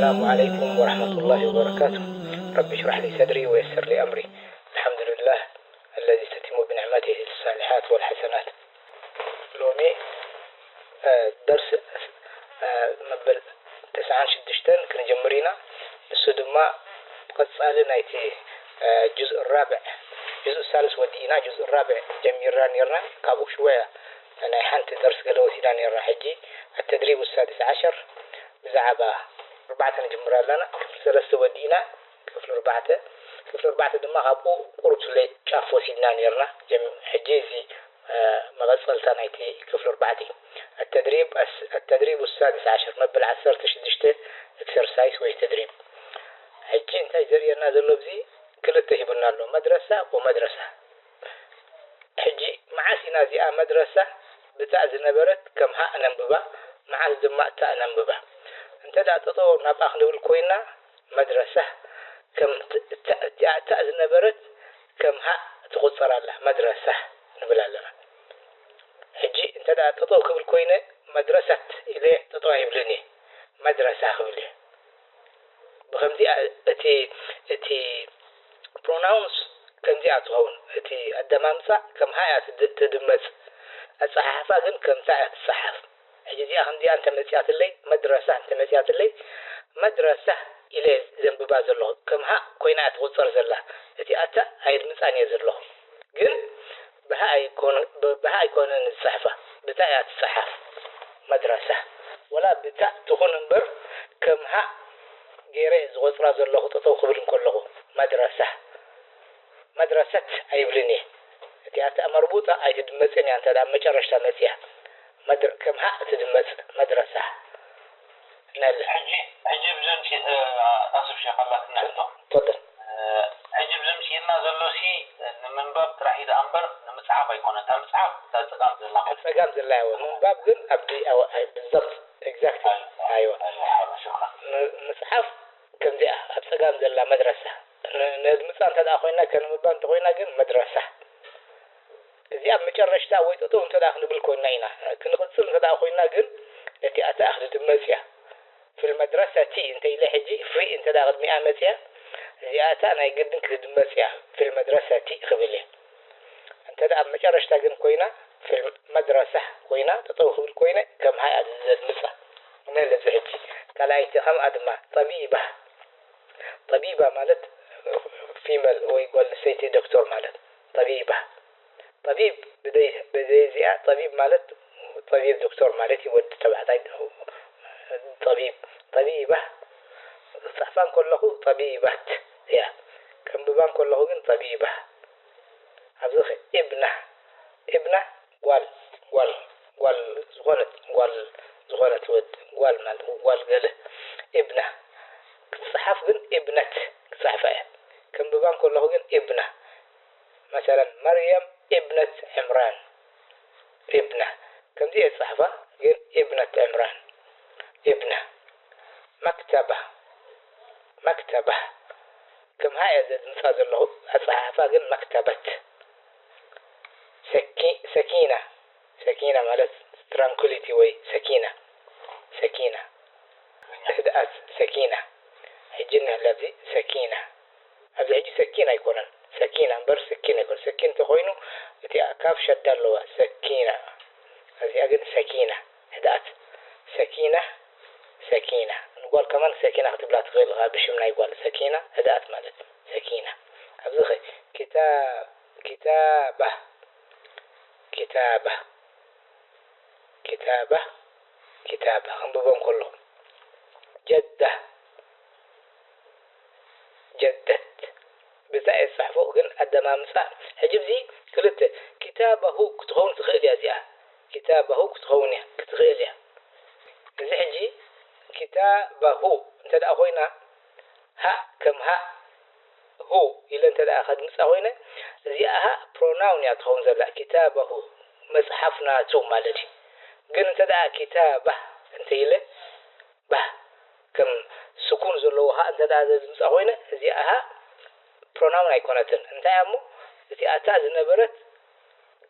السلام عليكم ورحمة الله وبركاته. رب اشرح لي صدري ويسر لي أمري. الحمد لله الذي تتم بنعمته الصالحات والحسنات. ሎሚ፣ እ፣ ደርሲ፣ እ፣ መበል ተስዓን ሽዱሽተን ክንጅምር ኢና። ንሱ ድማ ቀጻሊ ናይቲ፣ እ፣ ጁዝእ ራብዕ፣ ጁዝእ ሳልስ ወዲእና፣ ጁዝእ ራብዕ ጀሚርና ኔርና። ካብኡ ሽወያ ናይ ሓንቲ ደርሲ ገለ ወሲዳ ኔርና። ሕጂ التدريب السادس عشر ብዛዕባ ኣርባዕተ ንጅምር ኣለና። ክፍሊ ሰለስተ ወዲእና፣ ክፍሊ ኣርባዕተ፣ ክፍሊ ኣርባዕተ ድማ ካብኡ ቁሩብ ስለ ጫፍ ወሲድና ኔርና። ጀም-፣ ሕጂ እዚ፣ እ፣ መቐጸልታ ናይቲ ክፍሊ ኣርባዕተ እዩ። التدريب الس-، التدريب السادس عشر መበል ዓሰርተ ሽዱሽተ ኤክሰርሳይስ ወይ ተድሪብ። ሕጂ እንታይ ዘርእየና ዘሎ ኣብዚ ክልተ ሂቡና ኣሎ፣ መድረሳ ወመድረሳ። ሕጂ መዓስ ኢና እዚኣ መድረሳ ብታእ ዝነበረት ከም ሃእ ነንብባ፣ መዓስ ድማ እታእ ነንብባ? እንተ ደኣ ጠጠው ናብኣ ክንብል ኮይና፣ መድረሳ ከም ት-፣ እታ-፣ እቲኣ እታእ ዝነበረት ከም ሃእ ትቑጸር ኣላ፣ መድረሳ ንብል ኣለና። ሕጂ እንተ ደኣ ጠጠው ክብል ኮይነ፣ መድረሰት ኢለ ጠጠው ኣይብልን እየ፣ መድረሳ ክብል እየ። ብኸምዚ እቲ፣ እቲ ፕሮናውንስ ከምዚኣ ትኸውን። እቲ ኣደማምጻ ከም ሃ እያ ትድ-፣ ትድመጽ። ኣጸሓሕፋ ግን ከምታ እያ ትጸሓፍ። ሕጂ እዚኣ ከምዚኣ እንተመጺኣትለይ፣ መድረሳ እንተመጺኣትለይ፣ መድረሳ ኢለ ዘንብባ ዘለኹ። ከም ሃ ኮይና እያ ትቑጸር ዘላ። እቲ ኣታ ኣይድምጻን እየ ዘለኹ። ግን ብሃ ኣይኮነ-፣ ብ-፣ ብሃ ኣይኮነን ዝጸሕፋ። ብታ እያ ትጸሓፍ። መድረሳ። ወላ ብታ ትኹን እምበር ከም ሃ ገይረ እየ ዝቖጽራ ዘለኹ ጠጠው ክብል እንከለኹ። መድረሳ። መድረሰት ኣይብልን እየ። እቲኣ እታ መርቡጣ ኣይትድመጽን እያ፣ እንተ ደኣ መጨረሽታ መጺኣ። መድር-፣ ከም ሃእ ትድመጽ፣ መድረሳ። ነለ። ሕጂ፣ ሕጂ ብዘምሲ-፣ እ፣ ኣስብ ሸኽ ኣላትና ሕቶ። ተፈደል። እ፣ ሕጂ ብዘምሲእና ዘሎሲ ንምንባብ ጥራሕ እዩ ደኣ እምበር ንምጽሓፍ ኣይኮነን። እታ ምጽሓፍ እታ ጸጋም ዘላ ማለት። ጸጋም ዘላ እያ። ምንባብ ግን ኣብቲ፣ ኣዎ፣ ኣይ፣ ብዛብት፣ ኤግዛክትሊ። ኣይ፣ ኣይዋ። ኣይ፣ ሽክራን። ም-፣ ምጽሓፍ ከምዚኣ ኣብ ጸጋም ዘላ መድረሳ ን-፣ ነድምጻ እንተ ደኣ ኮይና፣ ከነንብባ እንተ ኮይና ግን መድረሳ። እዚ ኣብ መጨረሽታ ወይ ጠጠው እንተ ደኣ ክንብል ኮይና ኢና። ክንቕጽል እንተ ደኣ ኮይና ግን ነቲ ኣታ ክትድመጽ እያ። ፊል መድረሰቲ እንተ ኢለ ሕጂ ፍሪ እንተ ደኣ ቅድሚኣ መጽያ፣ እዚኣታ ናይ ግድን ክትድመጽ እያ። ፊል መድረሰቲ ክብል እየ። እንተ ደኣ ኣብ መጨረሽታ ግን ኮይና፣ ፊል መድረሳ ኮይና፣ ጠጠው ክብል ኮይነ፣ ከም ሃያ ዘድምጻ። ነዚ ሕጂ ካልኣይቲ ከምኣ ድማ ጠቢባ። ጠቢባ ማለት ፊመል ወይ ጓል ኣንስተይቲ ዶክተር ማለት። ጠቢባ። ጠቢብ ብዘይ፣ ብዘይ እዚኣ ጠቢብ ማለት ጠቢብ ዶክተር ማለት እዩ፣ ወዲ ተባዕታይ ጠቢብ። ጠቢባ። ክጽሕፋ እንከለኹ ጠቢባት እያ። ከንብባ እንከለኹ ግን ጠቢባ። ኣብዚ ኸ ኢብና። ኢብና ጓል፣ ጓል፣ ጓል ዝኾነት፣ ጓል ዝኾነት ወድ፣ ጓል ማለት ጓል ገለ። ኢብና። ክትጽሓፍ ግን ኢብነት ክጽሕፋ እያ። ከንብባ እንከለኹ ግን ኢብና። መሰለን መርየም ኢብነት ዕምራን። ኢብና። ከምዚ እየ ዝጽሕፋ፣ ግን ኢብነት ዕምራን። ኢብና። መክተባ። መክተባ። ከም ሃ እየ ዘድምጻ ዘለኹ፣ ኣጸሓሕፋ ግን መክተበት። ሰኪ-፣ ሰኪና። ሰኪና ማለት ትራንኩሊቲ ወይ ሰኪና። ሰኪና። ህድኣት፣ ሰኪና። ሕጂ እንህለ ኣብዚ ሰኪና። ኣብዚ ሕጂ ሰኪን ኣይኮነን። ሰኪና እምበር ስኪን ኣይኮነን። ስኪን እንተኾይኑ እቲኣ ካፍ ሸዳ ኣለዋ። ሰኪና። እዚኣ ግን ሰኪና። ህድኣት። ሰኪና። ሰኪና። ንጓል ከማን ሰኪና ክትብላ ትኽእል ኢኻ ብሽም ናይ ጓል። ሰኪና ህድኣት ማለት። ሰኪና። ኣብዚ ኸ ኪታብ፣ ኪታባ። ኪታባ። ኪታባ። ኪታባ። ከንብቦ እንከሎ። ጀዳ። ጀደት። ብዛ እየ ዝጽሕፎ፣ ግን ኣደማምጻ። ሕጂ እዚ ክልተ ኪታባሁ ክትኸውን ትኽእል እያ እዚኣ። ኪታባሁ ክትኸውን እያ፣ ክትኽእል እያ። እዚ ሕጂ ኪታባሁ እንተ ደኣ ኮይና፣ ሃ ከም ሃ፣ ሁ ኢለ እንተ ደኣ ከድምጻ ኮይነ፣ እዚኣ ሃ ፕሮናውን እያ ትኸውን ዘላ። ኪታባሁ፣ መጽሓፍ ናቱ ማለት እዩ። ግን እንተ ደኣ ኪታባህ እንተ ኢለ፣ ባህ፣ ከም ስኩን ዘለዎ ሃ እንተ ደኣ ዘድምጻ ኮይነ፣ እዚኣ ሃ ፕሮናውን ኣይኮነትን። እንታይ እያ እሞ፣ እቲኣ እታ ዝነበረት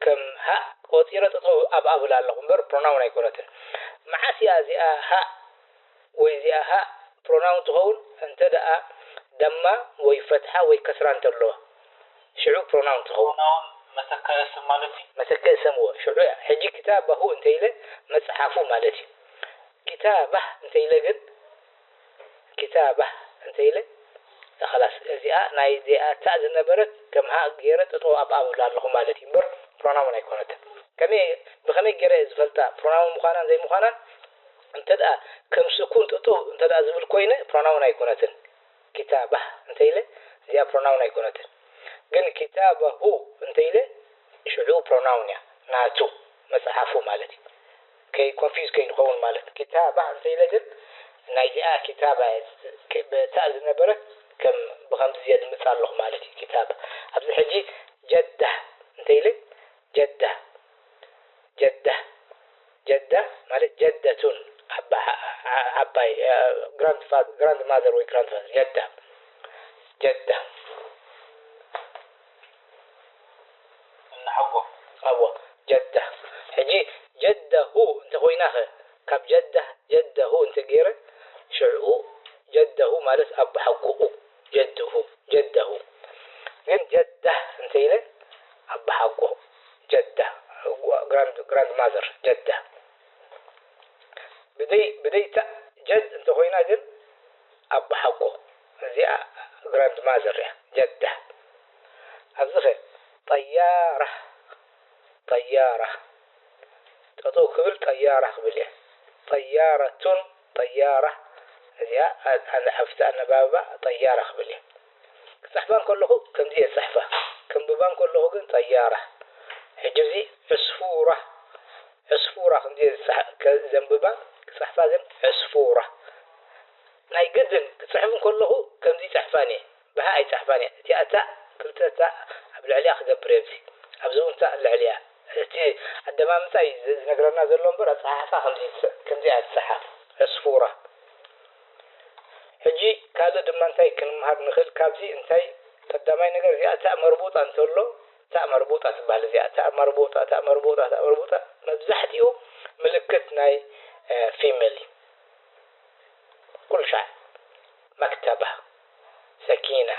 ከም ሃ ቆጺረ ጠጠው ኣብኣ እብል ኣለኹ እምበር፣ ፕሮናውን ኣይኮነትን። መዓስ እያ እዚኣ ሃ ወይ እዚኣ ሃ ፕሮናውን ትኸውን እንተ ደኣ ደማ ወይ ፈትሓ ወይ ከስራ እንተለዋ፣ ሽዑ ፕሮናውን ትኸውን። ፕሮናውን መተካኢ ስም ማለት እዩ። መተካኢ ስም እዎ። ሽዑ እያ። ሕጂ ክታበሁ እንተ ኢለ መጽሓፉ ማለት እዩ። ክታባህ እንተ ኢለ ግን፣ ክታባህ እንተ ኢለ፣ ኸላስ፣ እዚኣ ናይ እዚኣ ታእ ዝነበረት ከም ሃእ ገይረ ጠጠው ኣብኣ እብላ ኣለኹ ማለት እዩ እምበር ፕሮናውን ኣይኮነትን። ከመይ፣ ብኸመይ ገይረ እየ ዝፈልጣ ፕሮናውን ምዃናን ዘይምዃናን? እንተ ደኣ ከም ስኩን ጠጠው እንተ ደኣ ዝብል ኮይነ ፕሮናውን ኣይኮነትን። ክታባህ እንተ ኢለ እዚኣ ፕሮናውን ኣይኮነትን። ግን ክታበሁ እንተ ኢለ ሽዑ ፕሮናውን እያ፣ ናቱ፣ መጽሓፉ ማለት እዩ። ከይ ኮንፊውዝ ከይንኸውን ማለት። ክታባህ እንተ ኢለ ግን ናይዚኣ ክታባ እያ፣ ክ-፣ ብታእ ዝነበረት ከም ብኸምዚ የድምጻ ኣለኹ ማለት እዩ። ክታባ ኣብዚ ሕጂ ጀዳህ እንተ ኢለ ጀዳህ፣ ጀዳህ፣ ጀዳህ ማለት ጀደቱን ዓባ-፣ ዓ-፣ ዓባይ፣ እ፣ ግራንድ ፋ-፣ ግራንድ ማዘር ወይ ግራንድ ፋዘር፣ ጀዳ፣ ጀዳ። እናሓጎ። ኣዎ፣ ጀዳ። ሕጂ ጀደሁ እንተኾይናኸ፣ ካብ ጀዳ ጀደሁ እንተገይረ፣ ሽዑ ጀደሁ ማለት ኣቦሓጎኡ፣ ጀድሁ፣ ጀደሁ። ግን ጀዳህ እንተ ኢለ ኣቦሓጎ፣ ጀዳ፣ ግራንድ፣ ግራንድ ማዘር፣ ጀዳ። ብደይ፣ ብደይ ታእ ጀድ እንተኾይና ግን ኣቦሓጎ። እዚኣ ግራንድ ማዘር እያ፣ ጀዳ። ኣብዚኸ ጠያራ፣ ጠያራ። ጠጠው ክብል ጠያራ ክብል እየ። ጠያረቱን ጠያራ። እዚኣ ኣ-፣ ኣ-፣ ኣብቲ ኣነባብባ ጠያራ ክብል እየ። ክጽሕፋ እንከለኹ ከምዚ እየ ዝጽሕፋ። ከንብባ እንከለኹ ግን ጠያራ። ሕጂ እዚ ዕስፉራ፣ ዕስፉራ ከምዚ እየ ዝጽሕ-፣ ከ-፣ ዘንብባ፣ ክጽሕፋ ግን ዕስፉራ። ናይ ግድን ክጽሕፍ እንከለኹ ከምዚ ይጽሕፋን እየ። ብሃ ኣይጽሕፋን እየ። እቲኣ ታእ፣ ክልተ ታእ ኣብ ልዕሊኣ ክገብር እየ። ኣብዚ፣ ኣብዚ እውን ታእ ኣብ ልዕሊኣ። እቲ ኣደማምጻ እዩ ዝ-፣ ዝነግረና ዘሎ እምበር ኣጸሓሕፋ ከምዚ ይጽ-፣ ከምዚ እያ ትጽሓፍ። ዕስፉራ። ሕጂ ካልእ ድማ እንታይ ክንምሃር ንኽእል ካብዚ? እንታይ ቀዳማይ ነገር እዚኣ ታእ መርቡጣ እንተሎ፣ ታእ መርቡጣ ትበሃል። እዚኣ ታእ መርቡጣ፣ ታእ መርቡጣ፣ ታእ መርቡጣ መብዛሕትኡ ምልክት ናይ፣ እ፣ ፊሜል እዩ። ኩሉ ሻዕ መክተባ፣ ሰኪና፣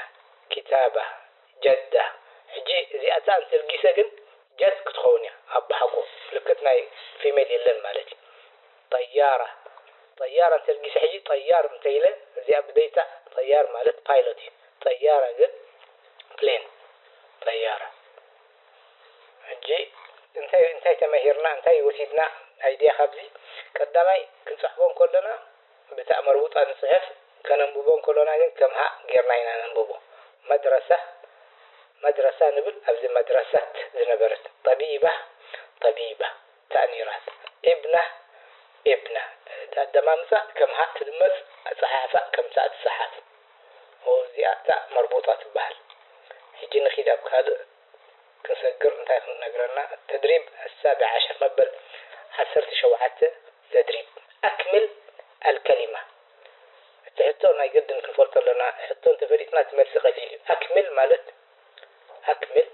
ኪታባ፣ ጀዳ። ሕጂ እዚኣ ታእ እንተልጊሰ ግን ጀድ ክትኸውን እያ። ኣቦሓጎ ምልክት ናይ ፊሜል የለን ማለት እዩ። ጠያራ፣ ጠያራ እንተልጊሰ ሕጂ ጠያር እንተ ኢለ እዚኣ ብደይታ ጠያር ማለት ፓይሎት እዩ። ጠያራ ግን ፕሌን፣ ጠያራ። ሕጂ እንታይ፣ እንታይ ተማሂርና፣ እንታይ ወሲድና ኣይድያ ካብዚ? ቀዳማይ ክንጽሕፎ እንከለና ብታእ መርቡጣ ንጽሕፍ፣ ከነንብቦ እንከሎና ግን ከም ሃእ ጌርና ኢና ነንብቦ። መድረሳ፣ መድረሳ ንብል፣ ኣብዚ መድረሰት ዝነበረት። ጠቢባ፣ ጠቢባ፣ ታእ ነይራት። ኢብና፣ ኢብና። እቲ ኣደማምጻ ከም ሃእ ትድመጽ፣ ኣጸሓሕፋ ከም ታእ ትጸሓፍ። እዚኣ ታእ መርቡጣ ትበሃል። ሕጂ ንኺድ ኣብ ካልእ ክንሰግር እንታይ ክነግረና? ተድሪብ ኣሳብዕ ዓሸር መበል ዓሰርተ ሸውዓተ ተድሪብ። ኣክምል ኣልከሊማ። እቲ ሕቶ ናይ ግድን ክንፈልጦ ኣለና። ሕቶ እንተፈሊጥና እቲ መልሲ ቀሊል እዩ። ኣክምል ማለት፣ ኣክምል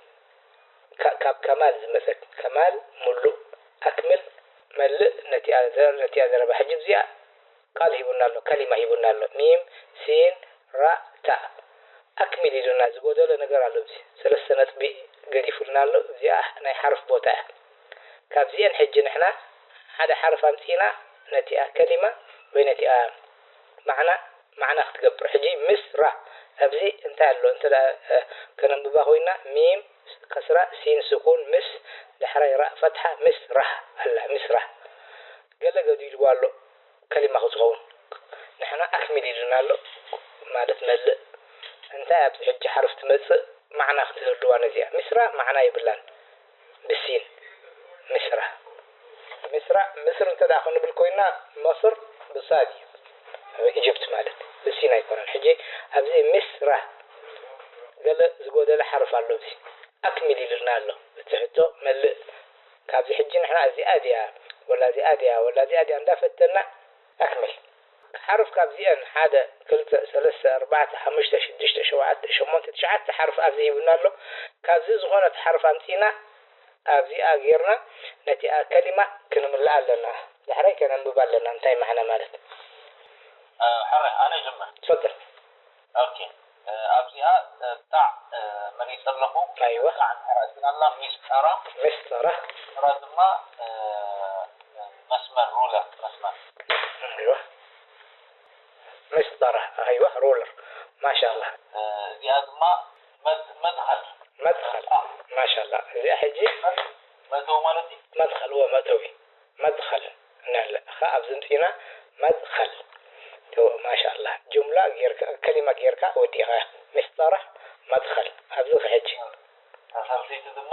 ካ-፣ ካብ ከማል ዝመጸት፣ ከማል ምሉእ፣ ኣክምል መልእ ነቲኣ ዘ-፣ ነቲኣ ዘረባ። ሕጂ እዚኣ ቃል ሂቡና ኣሎ፣ ከሊማ ሂቡና ኣሎ። ሚም፣ ሲን፣ ራ፣ ታ። ኣክሚል ኢሉና፣ ዝጎደለ ነገር ኣሎ። እዚ ሰለስተ ነጥቢ ገዲፉልና ኣሎ። እዚኣ ናይ ሓርፍ ቦታ እያ። ካብዚአን ሕጂ ንሕና ሓደ ሓርፍ ኣምጺእና ነቲኣ ከሊማ ወይ ነቲኣ ማዕና፣ ማዕና ክትገብር። ሕጂ ምስ ራ ኣብዚ እንታይ ኣሎ? እንተ ደኣ፣ እ፣ ከነንብባ ኮይና፣ ሚም ከስራ፣ ሲን ስኩን፣ ምስ፣ ዳሕራይ ራ ፈትሓ፣ ምስ ራህ ኣላ፣ ምስ ራህ። ገለ ገዲልዋ ኣሎ። ከሊማ ክኸውን። ንሕና ኣክሚል ኢሉና ኣሎ፣ ማለት መልእ። እንታይ ኣብዚ ሕጂ ሓርፍ ትመጽእ ማዕና ክትህልዋ ነዚኣ? ሚስራ ማዕና የብላን። ብሲን። ሚስራ። ሚስራ፣ ምስር እንተ ደኣ ክንብል ኮይና፣ መስር ብሳድ እዩ። ኢጅፕት ማለት። ብሲን ኣይኮነን። ሕጂ ኣብዚ ሚስራ ገለ ዝጎደለ ሓርፍ ኣሎ። እዚ ኣክሚል ኢሉና ኣሎ። እቲ ሕቶ መልእ። ካብዚ ሕጂ ንሕና እዚኣ ድያ፣ ወላ እዚኣ ድያ፣ ወላ እዚኣ ድያ እንዳፈተና ኣክምል። ሓርፍ ካብዚአን ሓደ፣ ክልተ፣ ሰለስተ፣ ኣርባዕተ፣ ሓሙሽተ፣ ሽዱሽተ፣ ሸውዓተ፣ ሸሞንተ፣ ትሽዓተ ሓርፍ ኣብዚ ሂቡና ኣሎ። ካብዚ ዝኾነት ሓርፍ ኣምጺእና ኣብዚኣ ጌርና ነቲኣ ከሊማ ክንምልኣ ኣለና። ዳሕራይ ከነንብባ ኣለና እንታይ ማዕና ማለት። ኣብ ሕረ ኣነ ጅምር። ትፈጥር ኦኬ። ኣብዚኣ ጣዕ መሪፅ ኣለኹ። ኣይዋ። ጣዕ ንሕራ እትናላ ሚስጠራ ምስጠራ ጥራ ድማ መስመር ሩለር መስመር ኣይዋ። ምስጠራ ኣይዋ። ሩለር ማሻላ። እዚኣ ድማ መድኸል መድኸል ማሻላ። እዚኣ ሕጂ መእተዊ ማለት እዩ። መድኸል ወ መእተዊ መድኸል እናለ ኸ ኣብዚ ምፅና መድኸል ማሻላ። ጁምላ ጌርካ ከሊማ ጌርካ ወዲእኻ ምስጠራ መድኸል ኣብዚ ኸ ሕጂ ሳልሰይቲ ድማ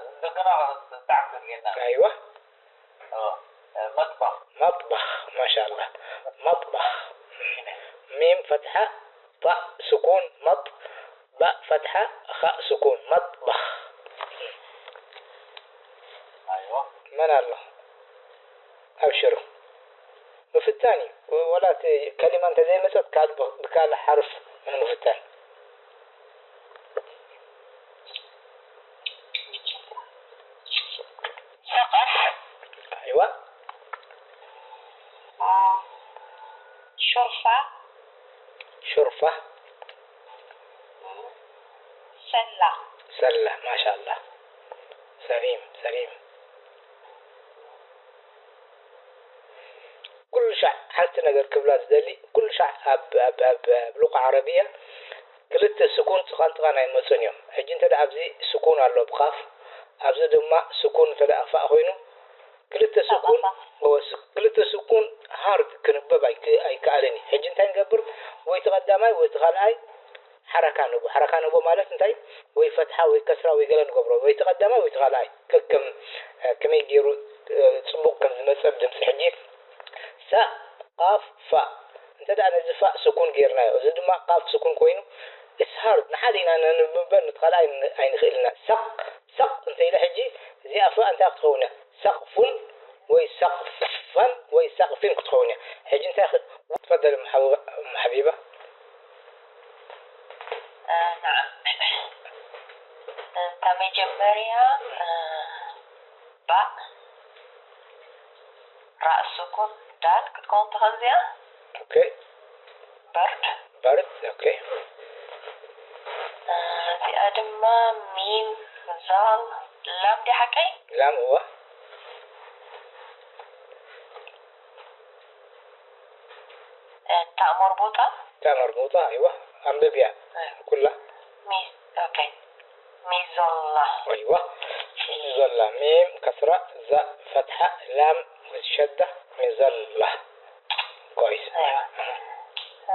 እንደገና ጣዕም ክትጌና ኣይዋ መጥባኽ መጥባኽ ማሻላ መጥባኽ ሚም ፈትሓ ባእ ስኩን መጥ ባእ ፈትሓ ኻእ ስኩን መጥባኽ ኣይዋ መን ኣሎ ኣብሽሩ ምፍታን እዩ ወላ እቲ ከሊማ እንተዘይመፀት ካልእ ብካልእ ሓርፍ ንምፍታን ሰቐሕ ኣይዋ ሹርፋ ሹርፋ ሰላ ሰላ ማሻላ ሰሊም ሰሊም ኩሉ ሻዕ ሓንቲ ነገር ክብላ ዝደሊ ኩሉ ሻዕ ኣብ ኣብ ኣብ ኣብ ሉቃ ዓረብያ ክልተ ስኩን ጥቓን ጥቓን ኣይመፁን እዮም። ሕጂ እንተ ደኣ ኣብዚ ስኩን ኣሎ ብኻፍ ኣብዚ ድማ ስኩን እንተ ደኣ ፋእ ኮይኑ ክልተ ስኩን ክልተ ስኩን ሃርድ ክንበብ ኣይከኣልን እዩ። ሕጂ እንታይ ንገብር ወይ እቲ ቀዳማይ ወይ እቲ ካልኣይ ሓረካ ንህቦ። ሓረካ ንህቦ ማለት እንታይ? ወይ ፈትሓ ወይ ከስራ ወይ ገለ ንገብሮ። ወይ እቲ ቀዳማይ ወይ እቲ ካልኣይ። ከከም ከመይ ገይሩ ጽቡቕ ከም ዝመጸ ብድምጺ ሕጂ ሳእ ቃፍ ፋእ። እንተ ደኣ ነዚ ፋእ ስኩን ገይርናዮ፣ እዚ ድማ ቃፍ ስኩን ኮይኑ it's hard ንሓደ ኢና ነንብብ እምበር ነቲ ካልኣይ ኣይንኽእል ኢና። ሰቕ ሰቕ እንተ ኢለ ሕጂ እዚኣ ፋእ እንታይ ክትኸውን እያ? ሰቕፉን ወይ ሰቕፈን ወይ ሰቕፊን ክትኸውን እያ። ሕጂ እንታይ ትፈደል እም ሓቢባ? እታ መጀመርያ ባእ ራእ ስኩን ዳል ክትከውን ትኽእል እዚኣ። ኦኬ በርድ በርድ ኦኬ እዚኣ ድማ ሚም ዛል ላም ዲ ሓቀይ ላም እዋ እታ መርቡጣ እታ መርቡጣ ኣይዋ ኣንብብያ ኩላ ሚዝ ኦኬ ሚዞላ ኣይዋ ሚዞላ ሚም ከስራ ዛ ፈትሓ ላም ሸዳ ሚዘላ ኮይስ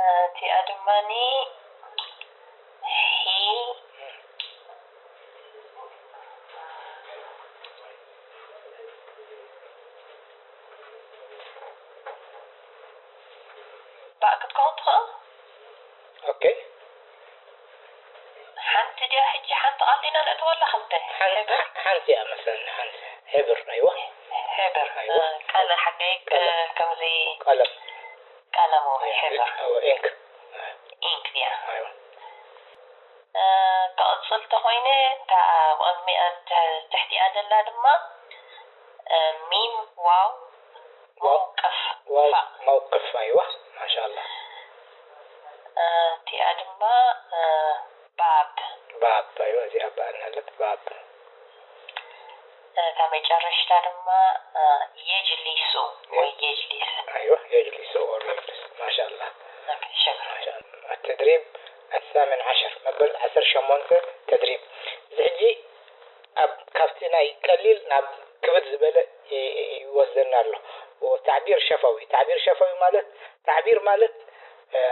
እቲኣ ድማኒ ሒ ባእ ክትከውን ትኽእል ኦኬ ሓንቲ ድያ ሕጂ ሓንቲ ቃል ዲና ነእትወላ ክልተ ሕብር ሓንቲ እያ መስለኒ ሓንቲ ሕብር ኣይዋ ሕብር ቀለ ሓቀይ ከምዚ ቀለም ቀለም ወይ ሕብር ኢንክ ኢንክ ድያ ኣይዋ ክቕፅል ተኾይነ እታ ብቕድሚኣን ትሕቲኣ ዘላ ድማ ሚም ዋው መውቅፍ ዋው መውቅፍ ኣይዋ ማሻላ እቲኣ ድማ ባብ ባብ ኣይዋ እዚኣ በኣልናለት ባብ እታ መጨረሽታ ድማ የጅሊሱ ወይ የጅሊስ ኣይዋ የጅሊሱ or መጅልስ ማሻላ ሽክራ ማሻላ التدريب الثامن عشر መበል ዓሰርተ ሸሞንተ ተድሪብ እዚ ሕጂ ኣብ ካብቲ ናይ ቀሊል ናብ ክብድ ዝበለ ይወስደና ኣሎ። ታዕቢር ሸፋዊ ታዕቢር ሸፋዊ ማለት ታዕቢር ማለት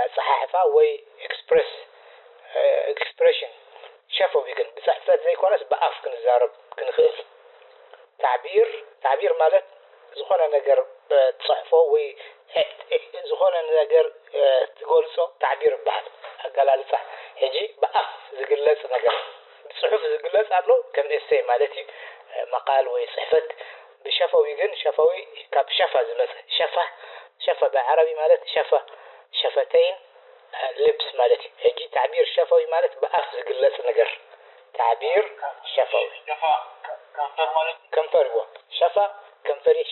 ኣጸሓሕፋ ወይ ኤክስፕረስ ኤክስፕሬሽን ሸፈዊ ግን ብጽሕፈት ዘይኮነስ ብኣፍ ክንዛረብ ክንኽእል። ታዕቢር ታዕቢር ማለት ዝኾነ ነገር ትጽሕፎ ወይ ዝኾነ ነገር ትገልጾ ታዕቢር ይበሃል። ኣገላልጻ ሕጂ ብኣፍ ዝግለጽ ነገር ብጽሑፍ ዝግለጽ ኣሎ ከም ኤሰይ ማለት እዩ። መቃል ወይ ጽሕፈት ብሸፈዊ ግን ሸፈዊ ካብ ሸፋ ዝመጸ ሸፋ ሸፋ ብዓረቢ ማለት ሸፋ ሸፈተይን ሊፕስ ማለት እዩ። ሕጂ ታዕቢር ሸፈዊ ማለት ብኣፍ ዝግለጽ ነገር ታዕቢር ሸፈዊ ከንፈር ማለት ከንፈር ይዎ ሸፋ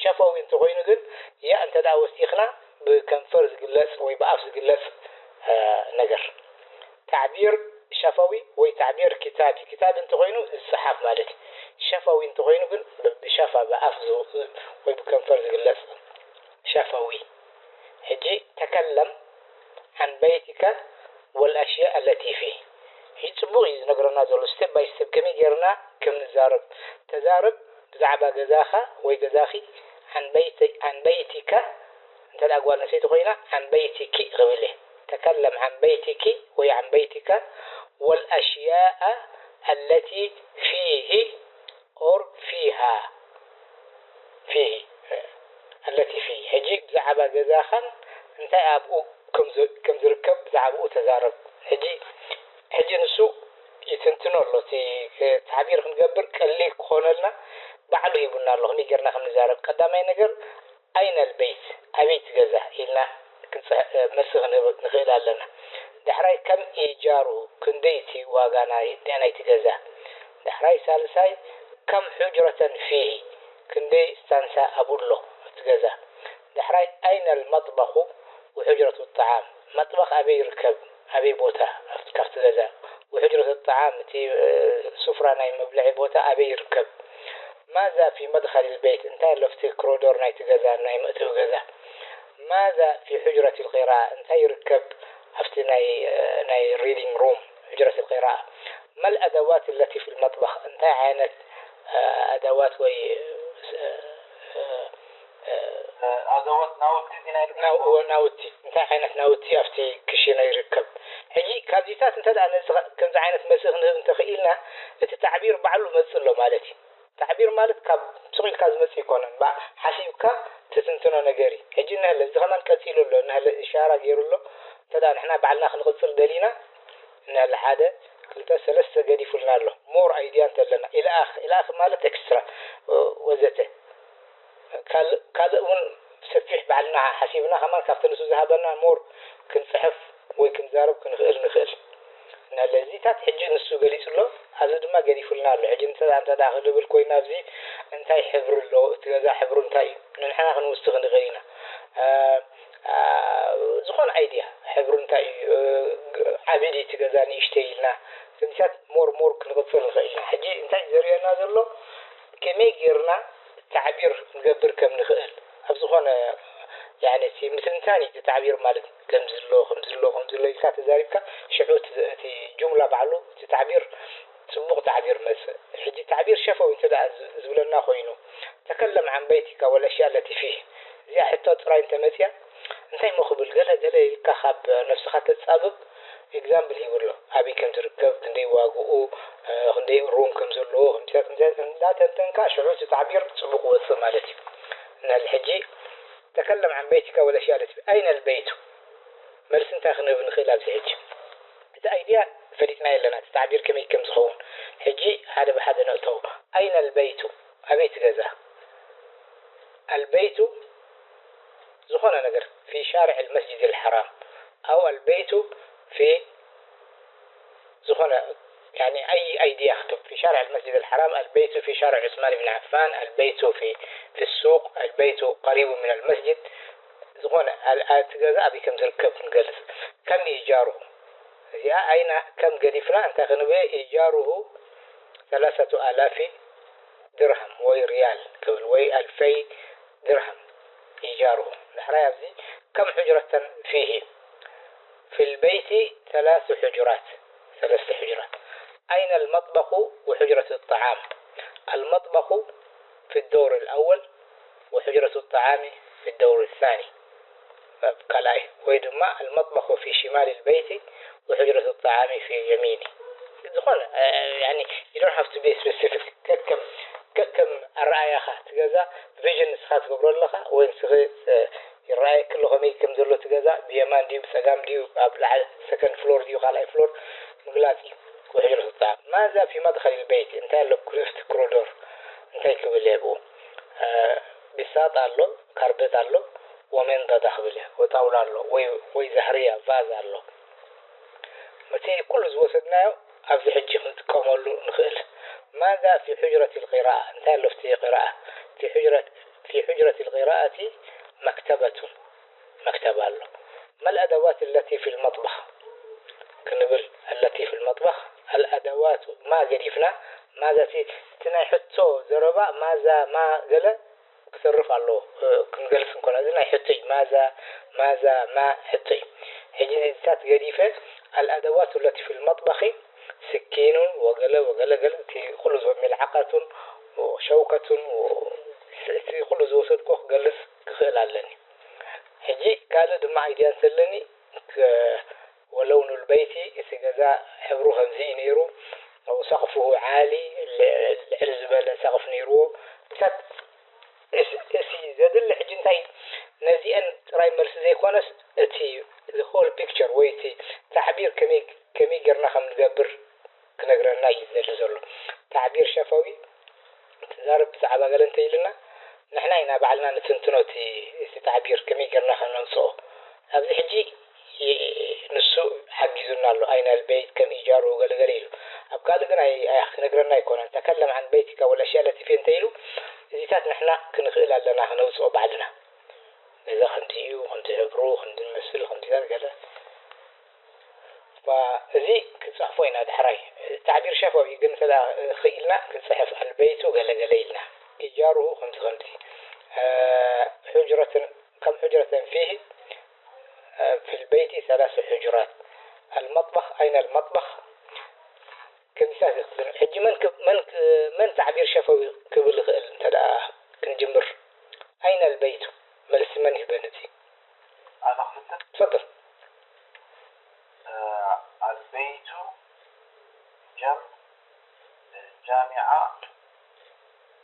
ሸፈዊ እንተኾይኑ ግን ያ እንተ ደኣ ወሲኽና ብከንፈር ዝግለጽ ወይ ብኣፍ ዝግለጽ ነገር። ታዕቢር ሸፈዊ ወይ ታዕቢር ክታቢ፣ ክታቢ እንተኾይኑ ዝጸሓፍ ማለት እዩ። ሸፈዊ እንተኾይኑ ግን ብሸፋ ብኣፍ ወይ ብከንፈር ዝግለጽ ሸፈዊ። ሕጂ ተከለም عن بيتك والأشياء التي فيه. ሕጂ ጽቡቕ እዩ ዝነግረና ዘሎ step by step ከመይ ጌርና ከም ንዛረብ። ተዛረብ ብዛዕባ ገዛኻ ወይ ገዛኺ عن بيت عن بيتك እንተ ደኣ ጓል ኣንስተይቲ ኮይና عن بيتك ክብል እየ። تكلم عن بيتك ወይ عن بيتك والأشياء التي فيه or فيها فيه التي فيه ሕጂ ብዛዕባ ገዛኻን እንታይ ኣብኡ ከም ዝርከብ ብዛዕባኡ ተዛረብ። ሕጂ ሕጂ ንሱ ይትንትኖ ኣሎ። እቲ ታዕቢር ክንገብር ቀሊል ክኾነልና ባዕሉ ሂቡና ኣሎ ከመይ ጌርና ከም ንዛረብ። ቀዳማይ ነገር أين البيت ኣበይ እቲ ገዛ ኢልና መልሲ ክንህብ ንኽእል ኣለና። ዳሕራይ كم إيجاره ክንደይ እቲ ዋጋ ናይቲ ገዛ። ዳሕራይ ሳልሳይ كم حجرة فيه ክንደይ ስታንሳ ኣብኡ ኣሎ እቲ ገዛ። ዳሕራይ أين المطبخ وحجرة الطعام መጥበኽ ኣበይ ይርከብ ኣበይ ቦታ ካብቲ ገዛ وحجرة الطعام እቲ ሱፍራ ናይ መብልዒ ቦታ ኣበይ ይርከብ. ماذا في مدخل البيت እንታይ ኣሎ ኣብቲ ኮሪዶር ናይቲ ገዛ ናይ መእተዊ ገዛ. ماذا في حجرة القراءة እንታይ ይርከብ ኣብቲ ናይ ናይ reading room حجرة القراءة. ما الأدوات التي في المطبخ እንታይ ዓይነት ኣደዋት ወይ ኣደዋት ናውቲ ዲና ናውቲ እንታይ ዓይነት ናውቲ ኣብቲ ክሽነ ይርከብ። ሕጂ ካብዚታት እንተ ደኣ ነዚ ከምዚ ዓይነት መልሲ ክንህብ እንተኽኢልና እቲ ታዕቢር ባዕሉ መጽእ ኣሎ ማለት እዩ። ታዕቢር ማለት ካብ ስቕ ኢልካ ዝመጽእ ኣይኮነን። ባ ሓሲብካ ትትንትኖ ነገር እዩ። ሕጂ እነህለ እዚ ከማን ቀጺሉ ኣሎ እነህለ እሻራ ገይሩ ኣሎ። እንተ ደኣ ንሕና ባዕልና ክንቕጽል ደሊና እነህለ ሓደ ክልተ ሰለስተ ገዲፉልና ኣሎ። ሞር ኣይድያ እንተለና ኢልኣኽ ኢልኣኽ ማለት ኤክስትራ ወዘተ ካልእ እውን ሰፊሕ ባዕልና ሓሲብና ከማን ካብቲ ንሱ ዝሃበና ሞር ክንፅሕፍ ወይ ክንዛረብ ክንኽእል ንኽእል። ነለዚታት ሕጂ ንሱ ገሊፁ ኣሎ፣ ኣብዚ ድማ ገዲፉልና ኣሎ። ሕጂ እንተ እንተ ደኣ ክድብል ኮይና ኣብዚ እንታይ ሕብሪ ኣሎ እቲ ገዛ ሕብሩ እንታይ እዩ ንንሕና ክንውስኽ ንኽእል ኢና። ዝኾነ ኣይድያ ሕብሩ እንታይ እዩ ዓብይ ድዩ እቲ ገዛ ንእሽተይ ኢልና ከምዚታት ሞር ሞር ክንቕፅል ንኽእል ኢና። ሕጂ እንታይ እዩ ዘርእየና ዘሎ ከመይ ጌርና ታዕቢር ክንገብር ከም ንኽእል ኣብ ዝኾነ ያኒ እቲ ምትንታን እዩ እቲ ታዕቢር ማለት ከምዚ ኣሎ ከምዚ ኣሎ ከምዚ ኣሎ ኢልካ ተዛሪብካ ሽዑ እቲ ጁምላ ባዕሉ እቲ ታዕቢር ፅቡቕ ታዕቢር መፅእ። ሕጂ ታዕቢር ሸፈዊ እንተ ደኣ ዝብለና ኮይኑ ተከለም عن بيتك والأشياء التي فيه እዚኣ ሕቶ ጥራይ እንተመፅያ እንታይ ሞ ክብል ገለ ገለ ኢልካ ካብ ነብስኻ ተፃብብ ኤግዛምፕል ሂቡ ኣሎ። ኣበይ ከም ዝርከብ፣ ክንደይ ዋግኡ፣ ክንደይ ሩም ከም ዘለዎ፣ ከምዚታት ከምዚታት እንዳተንተንካ ሽዑ እቲ ታዕቢር ፅቡቕ ወፅእ ማለት እዩ። ንሕል ሕጂ ተከለም عن بيتك والأشياء التي أين البيت መልሲ እንታይ ክንህብ ንኽእል ኣብዚ ሕጂ? እቲ ኣይድያ ፈሊጥናዮ ኣለና፣ እቲ ታዕቢር ከመይ ከም ዝኸውን። ሕጂ ሓደ ብሓደ ነእተው። أين البيت ኣበይ እቲ ገዛ? البيت ዝኾነ ነገር في شارع المسجد الحرام أو البيت في ዝኾነ يعني أي أيدية في شارع المسجد الحرام البيت في شارع عثمان بن عفان البيت في في السوق البيت قريب من المسجد ዝኾነ እቲ ገዛ ኣበይ ከም ዝርከብ ክንገልጽ كم إيجاره እዚኣ ኣይና ከም ገዲፍና እንታይ ክንብል إيجاره ثلاثة آلاف ድርሃም ወይ ሪያል ክብል ወይ ألفي ድርሃም إيجاره ዳሕራይ ኣብዚ كم حجرة فيه في البيت ثلاث حجرات ثلاث حجرات أين المطبخ وحجرة الطعام المطبخ في الدور الأول وحجرة الطعام في الدور الثاني ካልኣይ ወይ ድማ المطبخ في شمال البيت وحجرة الطعام في يمينه ዝኾነ يعني you don't have to be specific ከከም ከከም ኣረኣያኻ ትገዛ ቪዥን ንስኻ ትገብሮ ኣለኻ ወይ ንስኺ ይረኣየኪ ኣሎ ከመይ ከም ዘሎ እቲ ገዛ ብየማን ድዩ ብፀጋም ድዩ ኣብ ላዕሊ ሰከንድ ፍሎር ድዩ ካልኣይ ፍሎር ምግላፅ እዩ። وحجرة الطعام ماذا في مدخل البيت እንታይ ኣሎ ክፍቲ ኮሪዶር እንታይ ክብል እየ ብኡ ቢሳጥ ኣሎ ካርበት ኣሎ ወመንዳዳ ክብል እየ ወጣውላ ኣሎ ወይ ወይ ዛህርያ ቫዝ ኣሎ። እቲ ኩሉ ዝወሰድናዮ ኣብዚ ሕጂ ክንጥቀመሉ ንኽእል። ماذا في حجرة القراءة እንታይ ኣሎ ኣብቲ ቅራኣ እቲ ሕጅረት في المطبخ ክንብል፣ التي في المطبخ، الأدوات ማ ገዲፍና፣ ማዛ እቲ፣ እቲ ናይ ሕቶ ዘረባ ማዛ ማ ገለ ክተርፍ ኣለዎ፣ እ፣ ክንገልጽ እንኮና። እዚ ናይ ሕቶ እዩ። ማዛ፣ ማዛ፣ ማ ሕቶ እዩ። ሕጂ ነዚታት ገዲፈ፣ الأدوات التي في المطبخ ስኪኑን ወገለ ወገለ ገለ፣ እቲ ኩሉ ዝወ-፣ ሚልዓቃቱን ወሸውከቱን ወ-፣ እቲ ኩሉ ዝወሰድኩ ክገልጽ ክኽእል ኣለኒ። ሕጂ ካልእ ድማ ኣይድያ እንተለኒ፣ ክ-፣ ولون البيت፣ እቲ ገዛ ሕብሩ ከምዚ እዩ ነይሩ፣ وسقفه عالي، ል-፣ ልዕል ዝበለ ሰቕፍ ነይርዎ። እሳት እስ-፣ እሲ ዘድሊ ሕጂ እንታይ፣ ነዚአን ጥራይ መልሲ ዘይኮነስ፣ እቲ the whole picture ወይ እቲ ታዕቢር ከመይ፣ ከመይ ጌርና ከም ንገብር ክነግረና እዩ ዝደሊ ዘሎ። ታዕቢር ሸፈዊ ትዛረብ ብዛዕባ ገለ እንተ ኢልና፣ ንሕና ኢና ባዕልና ንትንትኖ እቲ፣ እቲ ታዕቢር ከመይ ጌርና ከም ነምጽኦ። ኣብዚ ሕጂ ይ-፣ ንሱ ሓጊዙና ኣሎ። أين البيت፣ كم إيجاره ገለ ገለ ኢሉ። ኣብ ካልእ ግን ኣይ-፣ ኣይ-፣ ክነግረና ኣይኮነን። تكلم عن بيتك والأشياء التي فيه እንተ ኢሉ፣ እዚታት ንሕና ክንኽእል ኣለና ክነውጽኦ ባዕልና። ገዛ ከምዚ እዩ፣ ከምዚ ሕብሩ፣ ከምዚ ዝመስል፣ ከምዚታት ገለ። ባ-፣ እዚ ክንጽሕፎ ኢና ዳሕራይ። ታዕቢር ሸፈዊ ግን እንተ ደኣ ክኢልና ክንጽሕፍ፣ البيت ገለ ገለ ኢልና። إيجاره ከምዚ ከምዚ። እ፣ حجرة، كم حجرة فيه؟ እ፣ في البيت ثلاث حجرات. المطبخ، أين المطبخ؟ ከምዚታት እዩ ክብል። ሕጂ መን ክ-፣ መን ክ-፣ መን ታዕቢር ሸፈዊ ክብል ይኽእል እንተ ደኣ ክንጅምር? أين البيت؟ መልሲ መን ይህበኒ እቲ? ኣነ ክፍትን። ትፈድል። እ፣ البيت جنب جامعة،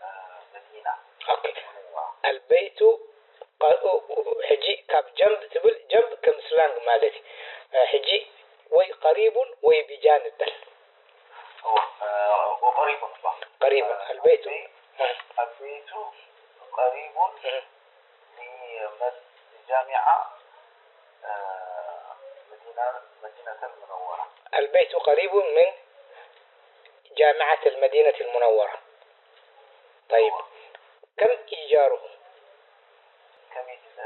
እ፣ مدينة ኦኬ። منورة። البيت ቀ-፣ ኡ-፣ ኡ-፣ ሕጂ ካብ ጀንብ ትብል፣ ጀንብ ከም ስላንግ ማለት እዩ። እ፣ ሕጂ ወይ قريب ወይ بجانب በል። እ፣ እ፣ وقريب እባ። قريب። እ፣ البيت። البيت، እ። البيت قريب እ. لمد-، لجامعة، እ፣ مدينة، مدينة المنورة. البيت قريب من جامعة المدينة المنورة. طيب. كم إيجاره؟ كم إي-، እ፣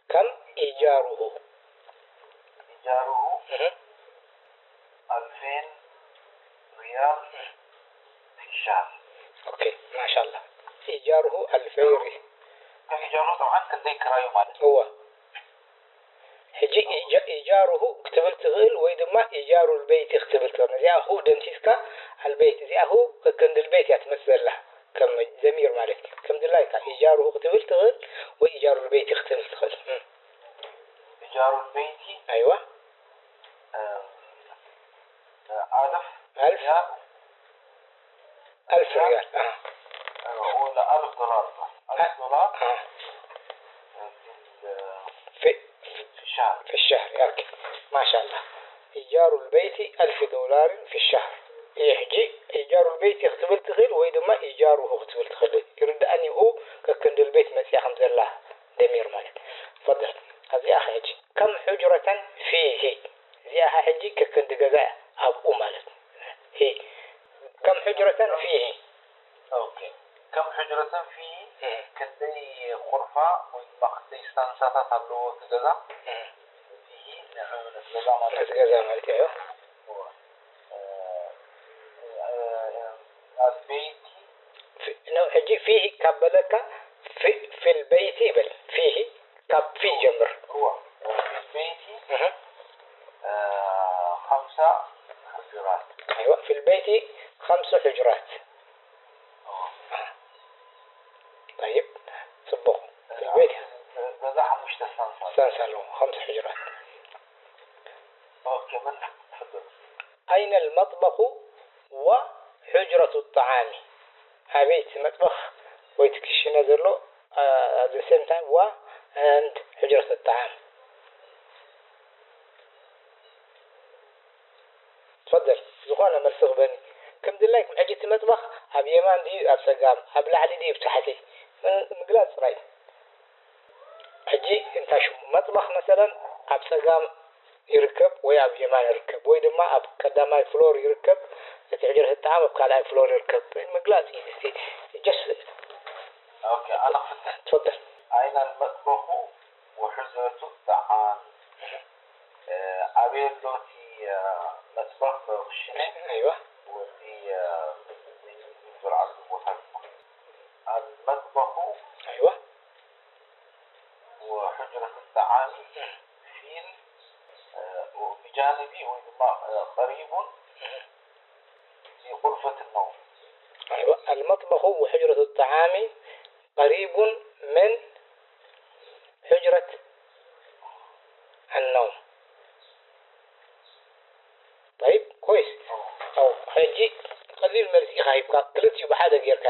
كم إيجاره؟ إيجاره እ. ألفين ريال في الشهر. ኦኬ፣ ማሻላ። إيجاره ألفين ريال. ከም إيجاره طبعا ክንደይ ክራዩ ማለት እዩ። እወ። ሕጂ إيج-، إيجاره ክትብል ትኽእል ወይ ድማ إيجار البيت ክትብል ትኽእል። እዚኣ هو ደምሲስካ البيت፣ እዚኣ هو ከከንዲ البيت እያ ትመጽእ ዘላ። ከም ضمير ማለት እዩ። ከም ድላይካ إيجاره ክትብል ትኽእል ወይ إيجار البيت ክትብል ትኽእል። እም። إيجار البيت ኣይዋ። እ፣ እ፣ ألف ألف؟ ريال. ألف ريال، اه. እ፣ ولا ألف دولار. ألف دولار. اه. እ፣ في ال-، في في الشهر. في الشهر، ኦኬ። ማሻላ። إيجار البيت ألف دولار في الشهر. ይህ ሕጂ إيجار البيت ክትብል ትኽእል ወይ ድማ إيجاره ክትብል ትኽእል። ይርድኣኒ هو ከከንዲ البيت መጽያ ከም ዘላ ضمير ማለት። تفضل። ኣብዚኣ ኸ ሕጂ كم حجرة فيه؟ እዚኣ ኸ ሕጂ ከከንዲ ገዛ ኣብኡ ማለት። هي كم حجرة فيه؟ ኦኬ። كم حجرة فيه؟ እህ። ክንደይ ኹርፋ ወይ ድማ ክንደይ ስታንሳታት ኣለዎ እቲ ገዛ? እህ። فيه ንዑ ነቲ ገዛ ማለት ነቲ ገዛ ማለት እዩ። እወ። እ፣ እ፣ እ፣ البيت ፊ-፣ ነው ሕጂ فيه ካብ በለካ في، في البيت ይበል። فيه ካብ في ጀምር። እወ። في البيت እህ። እ፣ خمس حجرات. ኣይዋ፣ في البيت خمس حجرات. እወ። طيب، ጽቡቕ። في البيت ገዛ ሓሙሽተ ስታንሳ። ስታንሳ ኣለዎ፣ خمس حجرات. ኦኬ፣ መን ትፍድል? أين المطبخ وحجرة الطعام؟ ኣበይ እቲ መጥበኽ ወይ እቲ ክሽነ ዘሎ፣ አ፣ at the same time و and حجرة الطعام? تفضل، ዝኾነ መልሲ ክበኒ። ከም ድላይኩም ሕጂ እቲ መጥበኽ ኣብ የማን ድዩ ኣብ ጸጋም፣ ኣብ ላዕሊ ድዩ ኣብ ታሕቲ? ም-፣ ምግላጽ ጥራይ። ሕጂ እንታይ ሽሙ መጥበኽ መሰለን ኣብ ጸጋም ይርከብ ወይ ኣብ የማን ይርከብ ወይ ድማ ኣብ ቀዳማይ ፍሎር ይርከብ፣ እቲ ሕጅረት ጣዕም ኣብ ካልኣይ ፍሎር ይርከብ። ምግላጽ እዩ እቲ just ኦኬ፣ ኣነ ክፍትን። ትፈደል። أين المطبخ وحجرة الطعام؟ ኣበይ ኣሎ እቲ መጥበኽ ክሽነ أيوة ወዲ ዝርዓሉ ቦታ? المطبخ أيوة وحجرة الطعام في ال- بجانب ወይ ድማ قريب في غرفة النوم. أيوة المطبخ وحجرة الطعام قريب من حجرة النوم. طيب كويس. أو ሕጂ ቀሊል መልሲ ኢኻ ሂብካ፣ ክልቲኡ ብሓደ ጌርካ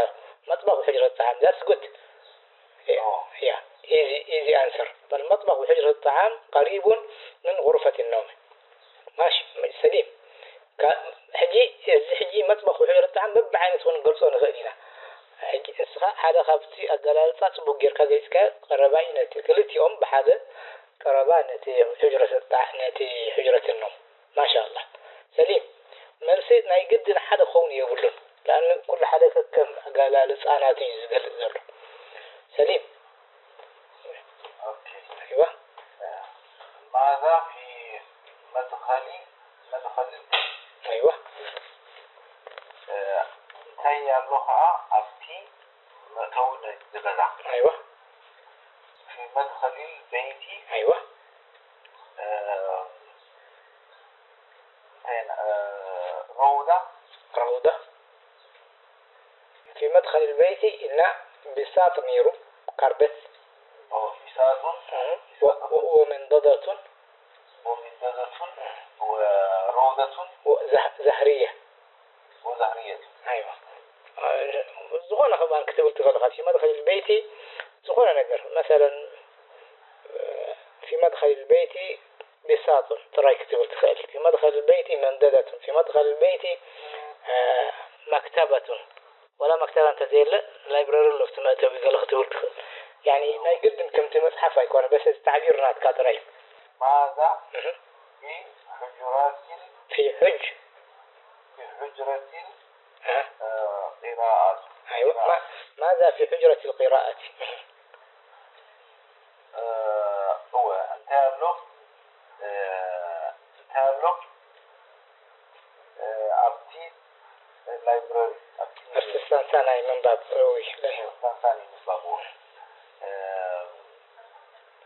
መጥበኽ ሕጅረት ጣዓም that's good. Yeah, easy, easy answer. فالمطبخ وحجرة الطعام قريب من غرفة النوم. ماشي، سليم. ሕጂ እዚ ሕጂ መጥበኽ ውሕጅረት ጣዓም በብዓይነቱ ክንገልጾ ንኽእል ኢና። ሕጂ ንስኻ ሓደ ካብቲ ኣገላልጻ ጽቡቅ ጌርካ ገሊጽካዮ ቀረባ እዩ ነቲ ክልቲኦም ብሓደ ቀረባ ነቲ ሕጅረት ጣ- ነቲ ሕጅረት ነው። ማሻኣላህ ሰሊም መልሲ ናይ ግድን ሓደ ክኸውን የብሉን። لأن ኩሉ ሓደ ከከም ኣገላልጻ ናቱ እዩ ዝገልጽ ዘሎ። ሰሊም أوكي. أيوة ماذا في مدخل مدخل البيت؟ أيوة እንታይ ኣሎ ከዓ ኣብቲ መእተዊ ናይቲ ገዛ? أيوة في مدخل البيت أيوة روضة روضة في مدخل البيت إن بساط نيرو كاربت بساط ومنضدة ومنضدة وروضة زهرية وزهرية أيوة ዝኾነ ከማን ክትብል ትኽእል ኢኻ። في مدخل البيت ዝኾነ ነገር مثلا في مدخل البيت بساط ጥራይ ክትብል ትኽእል። في مدخل البيت منضدة في مدخل البيت مكتبة ولا مكتبة እንተዘየለ ላይብረሪ ኣሎ ኣብቲ መእተዊ ገለ ክትብል ትኽእል። يعني ናይ ግድን ከምቲ መፅሓፍ ኣይኮነ በስ እቲ تعبير ናትካ ጥራይ እዩ። ماذا في حجرات في حج في حجرة القراءة أيوة ماذا في حجرة القراءة هو እንታይ ኣሎ እንታይ ኣሎ ኣብቲ ላይብረሪ ኣብቲ ኣብቲ ሳንሳናይ ምንባብ እውይ ሳንሳኒ ምንባብ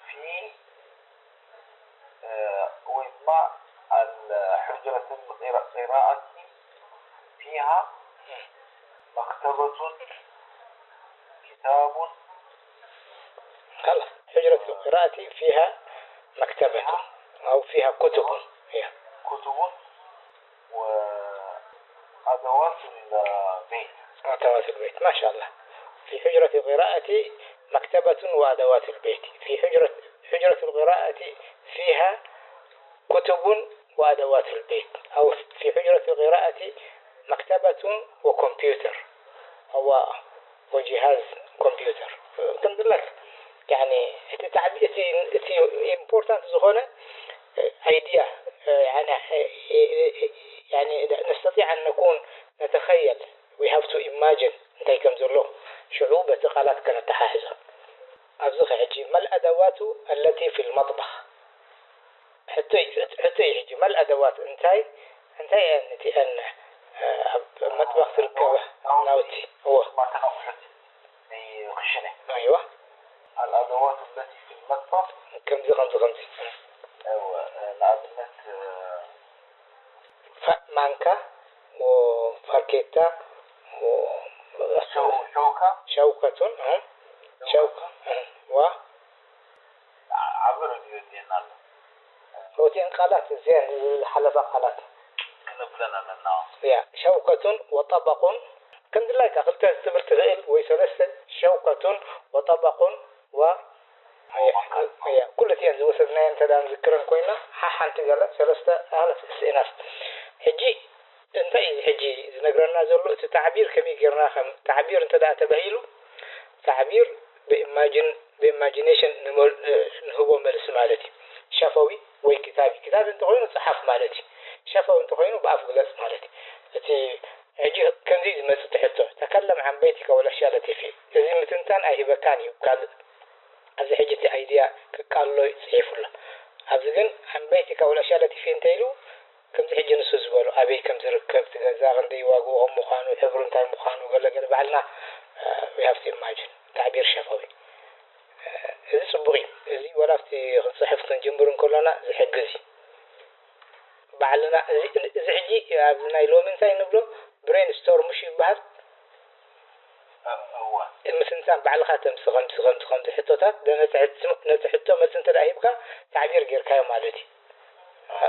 في ወይ ድማ الحجرة القراءة فيها مكتبة كتاب خلاص حجرة القراءة فيها مكتبة أو فيها كتب هي كتب وأدوات البيت أدوات البيت ما شاء الله في حجرة القراءة مكتبة وأدوات البيت في حجرة حجرة القراءة فيها كتب وأدوات البيت أو في حجرة القراءة مكتبة وكمبيوتر هو وجهاز كمبيوتر كم لك يعني እቲ تعبير እቲ እቲ ኢምፖርታንት ዝኾነ idea يعني يعني نستطيع أن نكون نتخيل we have to imagine እንታይ ከም ዘሎ ሽዑ በቲ ቃላት ከነተሓሕዞ ኣብዚ ሕጂ ما الأدوات التي في المطبخ ሕቶ እዩ ሕጂ ما الأدوات እንታይ እንታይ እየን እቲአን ኣብ መጥበኽ ትርከባ ናውቲ እዎ ማተን ኣቑሑት ናይ ክሽነ ኣይዋ الأدوات التي في المطبخ ከምዚ ከምዚ ከምዚ እዎ ንኣብነት ፋ- ማንካ ወፋርኬታ ወ- ሸው- ሸውካ ሸውከቱን እ? ሸውካ እ? ዋ ዓቢ ረድዮ እዚኤን ኣሎ ሮቲን ቃላት እዚአን ዝሓለፋ ቃላት ክነብለን ኣለና ያ ሸውከቱን ወጠበቁን ከም ድላይካ ክልተ ክትብል ትኽእል ወይ ሰለስተ ሸውከቱን ወጠበቁን ወ ኩሉ እቲአን ዝወሰድናየን እንተ ደኣ ንዝክረን ኮይና ሓሓንቲ ገለ ሰለስተ ኣለፍ ስኢናስ ሕጂ እንታይ እዩ ሕጂ ዝነግረና ዘሎ እቲ ታዕቢር ከመይ ጌርና ከም ታዕቢር እንተ ደኣ ተባሂሉ ታዕቢር ብኢማጂን ብኢማጂኔሽን ንህቦ መልሲ ማለት እዩ ሸፈዊ ወይ ክታቢ ክታቢ እንተኮይኑ ፀሓፍ ማለት እዩ ሸፈዊ እንተኮይኑ ብኣፍ ግለፅ ማለት እዩ እቲ ሕጂ ከምዚ ዝመፅእ ትሕቶ ተከለም ዓን በይቲካ ወለሻለቲ ፊ እዚ ምትንታን ኣይህበካን እዩ ካልእ ኣብዚ ሕጂ እቲ ኣይድያ ከቃልሎ እዩ ፅሒፉ ኣሎ ኣብዚ ግን ዓበይቲ ካብኡ ለሻለ ቲፊ እንተኢሉ ከምዚ ሕጂ ንሱ ዝበሎ ኣበይ ከም ዝርከብ እቲ ገዛ ክንደይ ዋግኡ ከም ምዃኑ ሕብሩ እንታይ ምዃኑ ገለ ገለ ባዕልና we have to imagine ታዕቢር ሸፈዊ እዚ ጽቡቕ እዩ። እዚ ወላ ኣብቲ ክንጽሕፍ ክንጅምር እንከሎና ዝሕግዝ እዩ። ባዕልና እዚ ሕጂ ኣብዚ ናይ ሎሚ እንታይ ንብሎ ብሬን ስቶርም ምሽ ይበሃል። ምትንታን ባዕልኻ ተምሲ ከምዚ ከምዚ ከምዚ ሕቶታት ነቲ ሕቶ መልሲ እንተ ሂብካ ታዕቢር ጌርካዮ ማለት እዩ።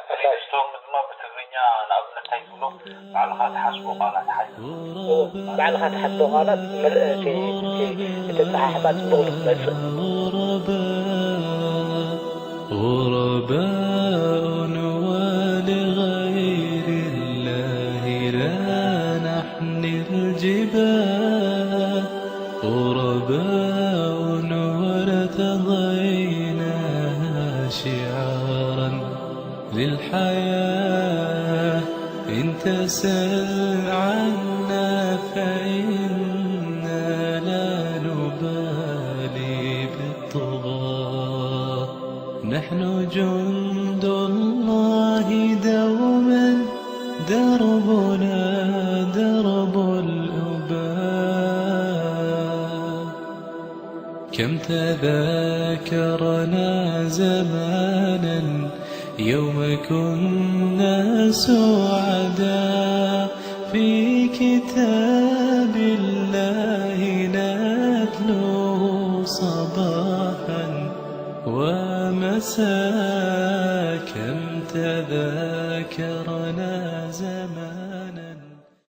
ብሬንስቶርም ድማ ብትግርኛ ንኣብነት እንታይ ትብሎ ባዕልኻ ትሓስቦ ቃላት ሓዝ ባዕልኻ ትሓስቦ ቃላት እቲ ኣጸሓሕፋ ጽቡቕ ንክመጽእ غرباء ولغير الله لا نحن الجبال غرباء وارتضينا شعارا للحياة إن تسل عنا فإنا لا نبالي بالطغاة نحن جند الله دوما دربنا درب الأباء كم تذاكرنا زمانا يوم كنا سعداء في كتاب الله نتلوه صباحا ومساء كم تذاكرنا زمانا